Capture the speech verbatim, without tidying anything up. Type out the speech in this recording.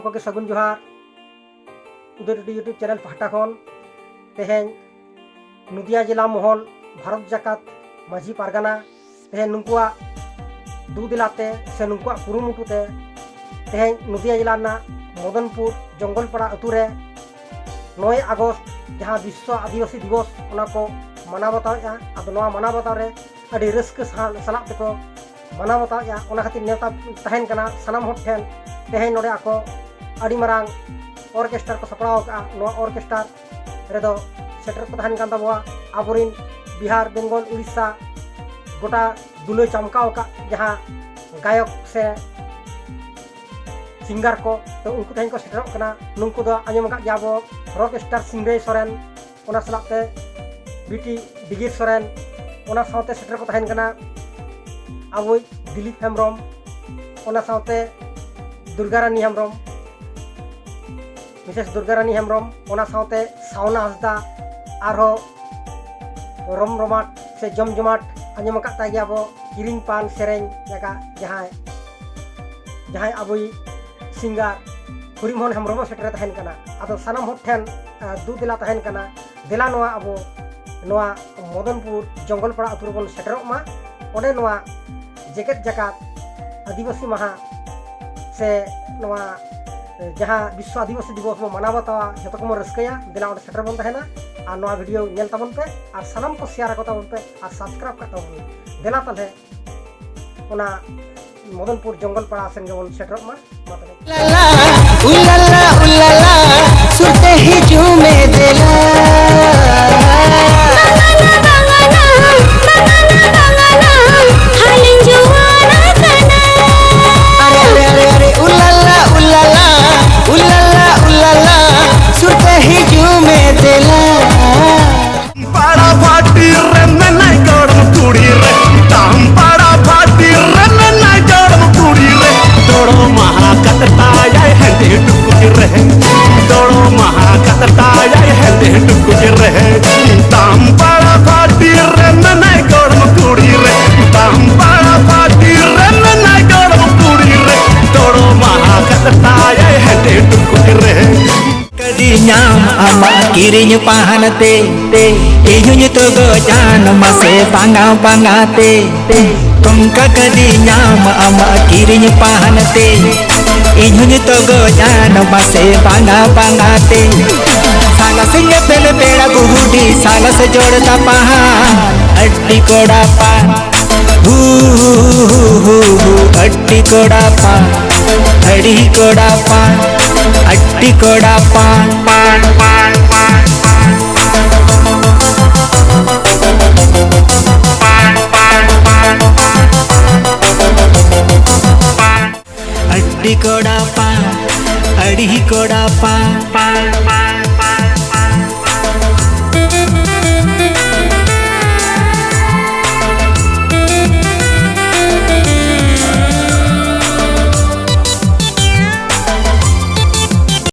ᱠᱚᱜᱮ ᱥᱟᱹᱜᱩᱱ ᱡᱚᱦᱟᱨ ᱩᱫᱚᱭ ᱴᱩᱰᱩ YouTube ᱪᱮᱱᱮᱞ ᱯᱟᱦᱴᱟ ᱠᱷᱚᱱ᱾ ᱛᱮᱦᱮᱧ ᱱᱚᱫᱤᱭᱟ ᱡᱮᱞᱟ ᱢᱚᱦᱚᱞ ᱵᱷᱟᱨᱚᱛ ᱡᱟᱠᱟᱛ ᱢᱟᱹᱡᱷᱤ ᱯᱟᱨᱜᱟᱱᱟ ᱛᱮᱦᱮᱧ ᱱᱩᱠᱩᱣᱟᱜ ᱫᱩ ᱫᱮᱞᱟᱛᱮ ᱥᱮ ᱱᱩᱠᱩᱣᱟᱜ ᱠᱩᱨᱩᱢᱩᱴᱩ ᱛᱮ ᱛᱮᱦᱮᱧ ᱱᱚᱫᱤᱭᱟ ᱡᱮᱞᱟ ᱨᱮᱱᱟᱜ ᱢᱚᱫᱚᱱᱯᱩᱨ ᱡᱚᱝᱜᱚᱞᱯᱟᱲᱟ ᱟᱹᱛᱩ ᱨᱮ ᱱᱚᱭ ᱟᱜᱚᱥᱴ, ᱡᱟᱦᱟᱸ ᱵᱤᱥᱥᱚ ᱟᱹᱫᱤᱵᱟᱹᱥᱤ ᱫᱤᱵᱚᱥ, ᱚᱱᱟ ᱠᱚ ᱢᱟᱱᱟᱣ ᱵᱟᱛᱟᱣᱮᱫᱼᱟ᱾ ᱟᱫᱚ ᱱᱚᱣᱟ ᱢᱟᱱᱟᱣ ᱵᱟᱛᱟᱣ ᱨᱮ ᱟᱹᱰᱤ ᱨᱟᱹᱥᱠᱟᱹ ᱥᱟ-, ᱥᱟᱞᱟᱜ ᱛᱮᱠᱚ ᱢᱟᱱᱟᱣ ᱵᱟᱛᱟᱣᱮᱫᱼᱟ᱾ ᱚᱱᱟ ᱠᱷᱟᱹᱛᱤᱨ ᱱᱮᱣᱛᱟ ᱛᱟᱦᱮᱱ ᱠᱟᱱᱟ ᱥᱟᱱᱟᱢ ᱦᱚᱲ ᱴᱷᱮᱱ᱾ ᱛᱮᱦᱮᱧ ᱱᱚᱰᱮ ᱟᱠᱚ ᱟᱹᱰᱤ ᱢᱟᱨᱟᱝ ᱚᱨᱠᱮᱥᱴᱟᱨ ᱠᱚ ᱥᱟᱯᱲᱟᱣ ᱟᱠᱟᱫᱼᱟ᱾ ᱱᱚᱣᱟ ᱚᱨᱠᱮᱥᱴᱟᱨ ᱨᱮᱫᱚ ᱥᱮᱴᱮᱨ ᱠᱚ ᱛᱟᱦᱮᱱ ᱠᱟᱱ ᱛᱟᱵᱚᱣᱟ ᱟᱵᱚᱨᱤᱱ ᱵᱤᱦᱟᱨ, ᱵᱮᱝᱜᱚᱞ, ᱩᱲᱤᱥᱥᱟ, ᱜᱚᱴᱟ ᱫᱩᱞᱟᱹᱭ ᱪᱟᱢᱠᱟᱣ ᱟᱠᱟᱫ ᱡᱟᱦᱟᱸ ᱜᱟᱭᱚᱠ ᱥᱮ ᱥᱤᱝᱜᱟᱨ ᱠᱚ, ᱛᱚ ᱩᱱᱠᱩ ᱛᱮᱦᱮᱧ ᱠᱚ ᱥᱮᱴᱮᱨᱚᱜ ᱠᱟᱱᱟ᱾ ᱱᱩᱠᱩ ᱫᱚ ᱟᱸᱡᱚᱢ ᱟᱠᱟᱫ ᱜᱮᱭᱟ ᱵᱚ, ᱨᱚᱠ ᱥᱴᱟᱨ ᱥᱤᱝᱨᱟᱹᱭ ᱥᱚᱨᱮᱱ, ᱚᱱᱟ ᱥᱟᱞᱟᱜ ᱛᱮ ᱵᱤᱴᱤ ᱰᱤᱜᱤᱨ ᱥᱚᱨᱮᱱ, ᱚᱱᱟ ᱥᱟᱶᱛᱮ ᱥᱮᱴᱮᱨ ᱠᱚ ᱛᱟᱦᱮᱱ ᱠᱟᱱᱟ ᱟᱵᱚᱭᱤᱡ ᱫᱤᱞᱤᱯ ᱦᱮᱢᱵᱨᱚᱢ, ᱚᱱᱟ ᱥᱟᱶᱛᱮ ᱫᱩᱨᱜᱟᱨᱟᱱᱤ ᱦᱮᱢᱵᱨᱚᱢ, ᱢᱤᱥᱮᱥ ᱫᱩᱨᱜᱟᱨᱟᱱᱤ ᱦᱮᱢᱵᱨᱚᱢ, ᱚᱱᱟ ᱥᱟᱶᱛᱮ ᱥᱟᱣᱱᱟ ᱦᱟᱸᱥᱫᱟ, ᱟᱨᱦᱚᱸ ᱨᱚᱢ ᱨᱚᱢᱟᱴ ᱥᱮ ᱡᱚᱢ ᱡᱚᱢᱟᱴ ᱟᱸᱡᱚᱢ ᱟᱠᱟᱫ ᱛᱟᱭ ᱜᱮᱭᱟ ᱵᱚ, ᱠᱤᱨᱤᱧ ᱯᱟᱱ ᱥᱮᱨᱮᱧ ᱞᱮᱠᱟ ᱡᱟᱦᱟᱸᱭ, ᱡᱟᱦᱟᱸᱭ ᱟᱵᱚᱭᱤᱡ ᱥᱤᱝᱜᱟᱨ ᱦᱚᱨᱤᱢᱳᱦᱚᱱ ᱦᱮᱢᱵᱨᱚᱢ ᱦᱚᱸ ᱥᱮᱴᱮᱨ ᱛᱟᱦᱮᱱ ᱠᱟᱱᱟ᱾ ᱟᱫᱚ ᱥᱟᱱᱟᱢ ᱦᱚᱲ ᱴᱷᱮᱱ, ᱟ, ᱫᱩ ᱫᱮᱞᱟ ᱛᱟᱦᱮᱱ ᱠᱟᱱᱟ, ᱫᱮᱞᱟ ᱱᱚᱣᱟ ᱟᱵᱚ ᱱᱚᱣᱟ ᱢᱚᱫᱚᱱᱯᱩᱨ ᱡᱚᱝᱜᱚᱞᱯᱟᱲᱟ ᱟᱹᱛᱩ ᱨᱮᱵᱚᱱ ᱥᱮᱴᱮᱨᱚᱜ ᱢᱟ᱾ ᱚᱸᱰᱮ ᱱᱚᱣᱟ ᱡᱮᱜᱮᱛ ᱡᱟᱠᱟᱛ ᱟᱹᱫᱤᱵᱟᱹᱥᱤ ᱢᱟᱦᱟ ᱥᱮ ᱱᱚᱣᱟ ᱡᱟᱦᱟᱸ ᱵᱤᱥᱥᱚ ᱟᱹᱫᱤᱵᱟᱹᱥᱤ ᱫᱤᱵᱚᱥ ᱵᱚᱱ ᱢᱟᱱᱟᱣ ᱵᱟᱛᱟᱣᱟ, ᱡᱚᱛᱚ ᱠᱚᱵᱚᱱ ᱨᱟᱹᱥᱠᱟᱹᱭᱟ᱾ ᱫᱮᱞᱟ ᱚᱸᱰᱮ ᱥᱮᱴᱮᱨ ᱵᱚᱱ ᱛᱟᱦᱮᱱᱟ ᱟᱨ ᱱᱚᱣᱟ ᱵᱷᱤᱰᱤᱭᱳ ᱧᱮᱞ ᱛᱟᱵᱚᱱ ᱯᱮ ᱟᱨ ᱥᱟᱵᱥᱠᱨᱟᱭᱤᱵ ᱠᱟᱜ ᱛᱟᱵᱚᱱ ᱯᱮ ᱟᱨ ᱥᱟᱵᱥᱠᱨᱟᱭᱤᱵ ᱠᱟᱜ ᱛᱟᱵᱚᱱ ᱯᱮ᱾ ᱫᱮᱞᱟ ᱛᱟᱦᱞᱮ ᱚᱱᱟ ᱢᱚᱫᱚᱱᱯᱩᱨ ᱡᱚᱝᱜᱚᱞ ᱯᱟᱲᱟ ᱥᱮᱱ ᱜᱮᱵᱚᱱ ᱥᱮᱴᱮᱨᱚᱜ ᱢᱟ᱾ ᱢᱟ ᱛᱚᱵᱮ᱾ ᱞᱟᱞᱟ, ᱩᱞᱟᱞᱟ, ᱩᱞᱟᱞᱟ, ᱥᱩᱨᱛᱮ ᱦᱤᱡᱩᱜ ᱢᱮ ᱫᱮᱞᱟ᱾ ᱟᱨᱮ, ᱟᱨᱮ, ᱟᱨᱮ, ᱟᱨᱮ, ᱩᱞᱟᱞᱟ, ᱩᱞᱟᱞᱟ, ᱩᱞᱟᱞᱟ, ᱩᱞᱟᱞᱟ, ᱥᱩᱨᱛᱮ ᱦᱤᱡᱩᱜ ᱢᱮ ᱫᱮᱞᱟ᱾ ᱯᱟᱲᱟ ᱵᱷᱟᱴᱤ ᱨᱮ ᱢᱮᱱᱟᱭ ᱜᱚᱲᱚᱢ ᱠᱩᱲᱤ ᱨᱮ, ᱛᱟᱢ ᱯᱟᱲᱟ ᱵᱷᱟᱴᱤ ᱨᱮ ᱢᱮᱱᱟᱭ ᱜᱚᱲᱚᱢ ᱠᱩᱲᱤ ᱨᱮ, ᱫᱚᱲᱚ ᱢᱟᱦᱟ ᱠᱟᱛᱮ ᱛᱟᱭᱟᱭ ᱦᱮᱸᱫᱮ ᱴᱩᱠᱩᱡ ᱨᱮ, ᱫᱚᱲᱚ ᱢᱟᱦᱟ ᱠᱟᱛᱮ ᱛᱟᱭᱟᱭ ᱠᱤᱨᱤᱧ ᱯᱟᱦᱟᱱ ᱛᱮ ᱤᱧ ᱦᱚᱸᱧ ᱛᱚᱜᱚᱡᱟᱱ ᱢᱟᱥᱮ ᱵᱟᱝᱟ ᱵᱟᱝᱟ ᱛᱮ᱾ ᱠᱚᱝᱠᱟ ᱠᱟᱹᱫᱤᱧᱟᱢ ᱟᱢᱟᱜ ᱠᱤᱨᱤᱧ ᱯᱟᱦᱟᱱ ᱛᱮ ᱤᱧ ᱦᱚᱸᱧ ᱛᱚᱜᱚᱡᱟᱱ ᱢᱟᱥᱮ ᱵᱟᱝᱟ ᱵᱟᱝᱟ ᱛᱮ᱾ ᱥᱟᱞᱟᱥ ᱧᱮᱯᱮᱞ ᱵᱮᱲᱟ ᱜᱩᱦᱩᱰᱤ ᱥᱟᱞᱟᱥ ᱡᱚᱲ ᱫᱟᱯᱟᱦᱟᱱ ᱟᱹᱰᱤ ᱠᱚᱲᱟ ᱯᱟ ᱦᱩ ᱦᱩ ᱦᱩ ᱦᱩ ᱦᱩ ᱟᱹᱰᱤ ᱠᱚᱲᱟ ᱯᱟ ᱟᱹᱰᱤ ᱠᱚᱲᱟ ᱯᱟ ᱟᱹᱰᱤ ᱠᱚᱲᱟ ᱯᱟ ᱯᱟ ᱯᱟ ᱯᱟ ᱯᱟ ᱯᱟ ᱯᱟ ᱯᱟ ᱯᱟ ᱟᱹᱰᱤ ᱠᱚᱲᱟ ᱯᱟ ᱟᱹᱰᱤ ᱠᱚᱲᱟ ᱯᱟ ᱯᱟ ᱯᱟ